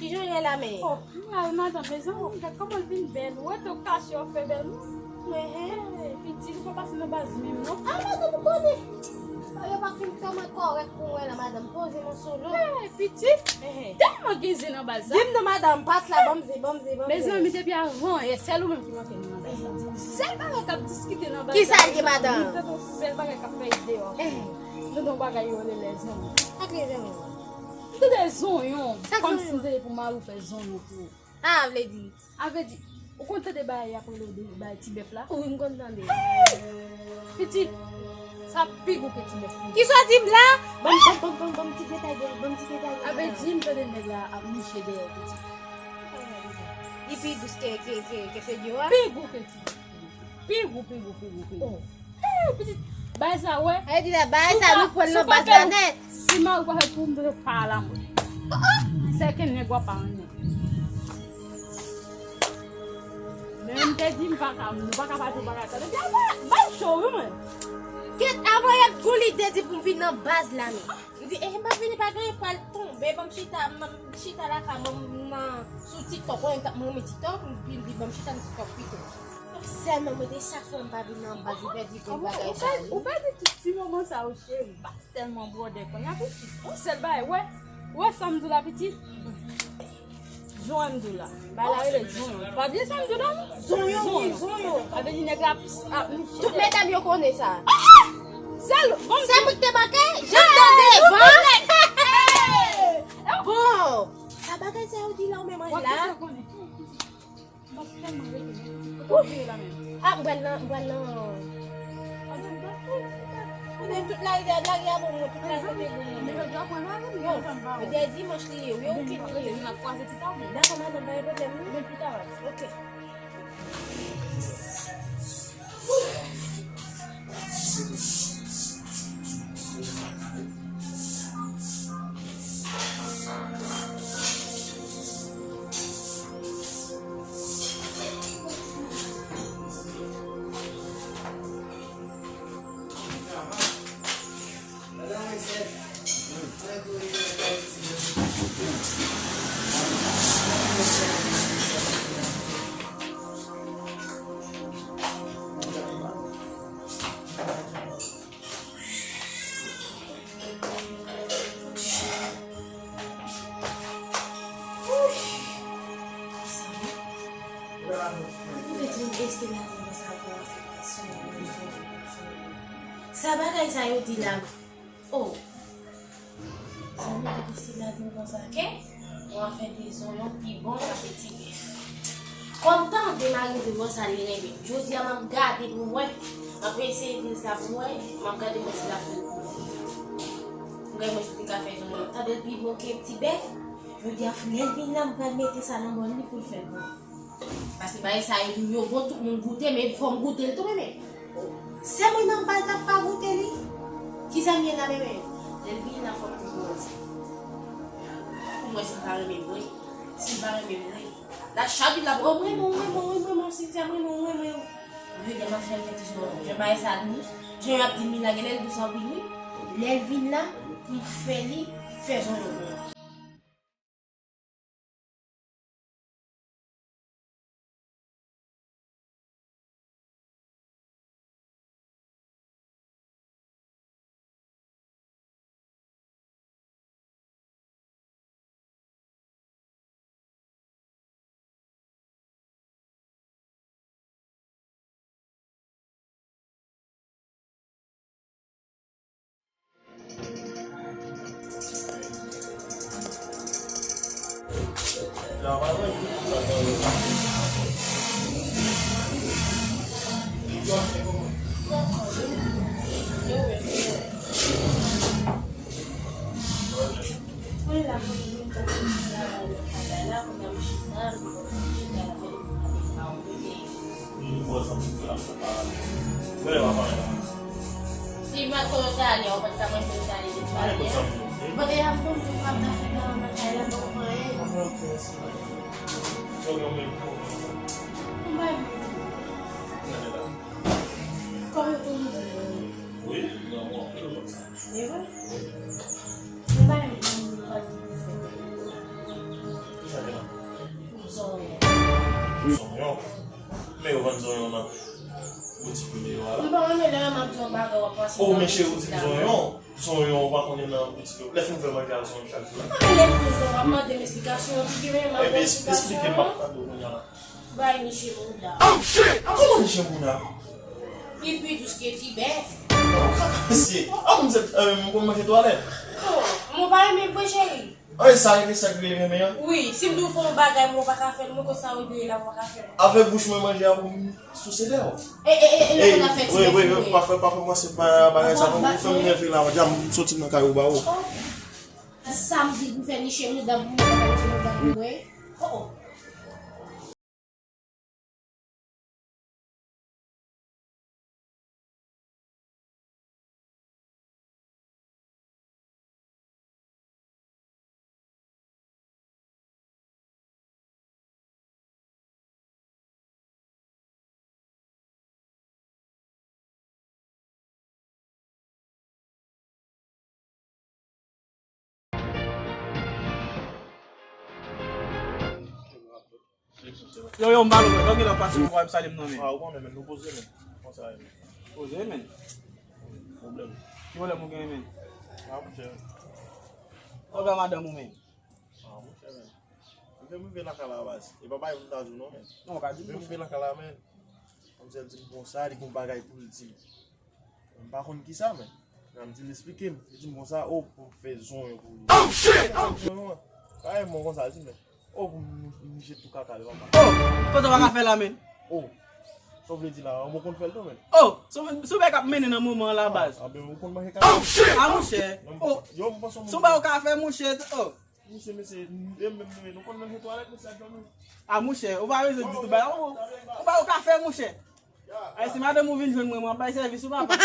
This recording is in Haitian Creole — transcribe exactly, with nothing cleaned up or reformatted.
Ki jan w ye la, men? Oh, m la wi, madanm, mezanmi, gad kòman l vin bèl. Ou wè tou kache w fè bèl, non? Mwen, hen. Hey, pitit, ou pa pase nan baz menm, non? Ah, madanm, ou konnen. Oh, yo pa fin tèlman kòrèk pou mwen la, madanm. Poze m sou lo. Hey, pitit. Hey, hey. Tèlman gen zen nan baz la. Di m non, madanm, pa t la, ban m zen, ban m zen, ban m zen. Mezanmi, depi avan yè, sèl ou menm ki manke m nan baz la. Sèl bagay k ap diskite nan baz la. Kisa l ye, madanm? M tande yon sèl bagay k ap fèt deyò. Eh. M tande yon bagay yo rele lèzanmi. Sa k rele lèzanmi? M tande zonyon. Sa k kòmsi zonyon? M tande pou mari w fè zonyon pou ou. Ah, vle di. A vle di, ou konn tande bagay y ap rele de bay ti bèf la? Wi, m konn tande. Pitit, sa pi gou ke ti bèf. Kisa w di m la? Ban m, ban m, ban m, ban m, ban m ti detay de, ban m ti detay de. A vle di, m tande nèg la ap niche dèyè pitit. Li pi dous ke, ke, ke, ke fedyo a? Pi gou ke ti bèf. Pi gou, pi gou, pi gou, pi gou. Oh. Eh, pitit, bay sa, wè. Ay, di la, bay sa, nou pran nan baz la nèt. Si mari w pa fè pou m, m te pa la, mwen. Se ke nèg w ap pa renmen. Men m te di m pa ka, nou pa ka pati, ou pa ka tande. Bay cho, wi, mwen. Kèt, avan y ap gon lide di pou m vin nan baz la, men. M di, eh, m ap vini, pa gen, pral tonbe, ban m chita, m, m chita lakay mwen, m nan, sou TikTok, wè, m t ap, mwen renmen TikTok, m di, ban m chita nan TikTok pito. Sèlman mwen te sa fè m pa vin nan baz, ou pèdi tout bagay sa yo. Ou pèdi tout ti moman sa yo, cheri. Baz tèlman bwòdè kounye a, pitit. Yon sèl bagay, wè, wè sa m di w la, pitit. Zonyon m di w la. Bay la rele zonyon. Pa bliye sa m di w la, non? Zonyon, wi, zonyon. A vle di nèg la ap, ap niche. Tout medam yo konnen sa. Ah, ah! Sèl, bon, se mwen ki te manke, jan m tande devan. Bon, sa bagay sa yo di la, ou menm anj la. Ah, m pral nan, m pral nan. Konnen tout lari a, lari a bon, mwen, tout lari kote bon, mwen. Yo, men de dimanch li ye, wi, okenn li ye. Dakò, madanm, pa gen pwoblèm, wi. Ok. Sa bagay sa yo di la. Oh. Zanmi, Priscilla di m konsa ke yon afè de zonyon pi bon pase ti bèf. Kòm tande mari m di m konsa li renmen. Jodi a m ap gade pou m wè. M ap eseye di l sa pou m wè. M ap gade mwen si l ap fè l pou mwen. M gade mwen si li ka fè zonyon. Tande l pi bon ke ti bèf. Jodi a lè l vin la m pral mete sa nan bòl li pou l fè l pou mwen. Paske bagay sa yo, yo bon, tout moun goute, men fò m goute l tou, men, men. Se mwen nan baz la k pa goute li. Kisa m ye la, men, men? Lè l vini la, fò m goute l. Pou m wè si l pa renmen m vre. Si l pa renmen m vre. La chak jou l ap, oh, m renmen w, m renmen w, m renmen w, Cynthia, m renmen w, m renmen w. Yo, lè m ap fè l fè ti jan, jan bagay sa dous, jan y ap di m li la, genlè l dous anpil, wi. Lè l vin la, pou m fè li, fè zonyon pou mwen. Si m pa t konn w t ale, w pa t ka mande w t ale, w t ale a. Mande a m konn tou, m ap ta fè nan, nan kay la, m pa konn anyen. M bay m. Kòm ou toujou di. Wi, non, mwen, mwen konn sa. E vre? M bay m, m bay m. Kisa Men yo vann zonyon nan boutik Meyo a la. M pa renmen lè m ap di yon bagay w ap pase nan boutik la. Oh, men cheri, ou di m zonyon. Zonyon, ou pa konnen nan boutik yo. Lè fin fè manje a zonyon chak jou. M pa renmen lè m di zonyon, w ap mande m esplikasyon, epi m ap ba w esplikasyon. Epi esplike m, m ap tande w kounye a la. Bay niche mouda. Oh, shit! Kòman niche mouda? Li pi dous ke ti bèf. Mesye, ah, m se, euh, m konn manje twalèt. Oh, m pa renmen vre, cheri. Ay, sa e sa k rive renmen an? Wi, si m di w fè yon bagay, mwen pa ka fè l, mwen konn sa w vle la, mwen pa ka fè l. Avèk bouch mwen manje a pou m souse dèyè w. E, e, e, e, nou konn ap fè ti bèf wi, wi, wi, pa fè, pa kòmanse pa bagay sa non, ou fè m nève la, dja m soti nan kay ou ba ou. Oh. Sa m di pou fè niche mouda pou mwen, pa fè niche mouda pou mwen. Oh, oh. Yo, yo, m ba nou, men. Lè w gen lè w pase pou w salye m non, men. Ah, ou konnen, men, nou poze, men. Konsa, men. Poze, men. Pwoblèm. Ki pwoblèm ou gen, men? Ah, monchè. Pwoblèm madanm ou, men. Ah, monchè, men. Li fè m rive lakay la, baz. E pa bagay pou m ta di w non, men. Non, ou ka di m. Li fè m rive lakay la, men. Kòmsi l di m konsa, li gon bagay pou l di m. M pa konn kisa, men. Nan m di l esplike m. Li di m konsa, oh, pou m fè zonyon pou li. Oh, shit! Zonyon an. Kare mwen konsa, di, men. Oh, pou m niche tou kaka li, papa. Oh, kote w pa ka fè la, men? Oh. Sa w vle di la, ou konn fè l tou, men. Oh, sou, sou bagay k ap mennen nan moman an la, baz. Ah, ben, ou konn manje kaka. Oh, shit! Ah, monchè. Oh, yo, m panse w sou bagay ou ka fè, monchè. Oh. Mesye, mesye, e menm nou, nou konn nan twalèt, mesye, ap dòmi. Ah, monchè, ou pa bezwen di tou bagay. Ou, ou pa, ou ka fè, monchè. Ay, si madanm ou vin jwenn mwen, mwen ap bay sèvis ou, papa.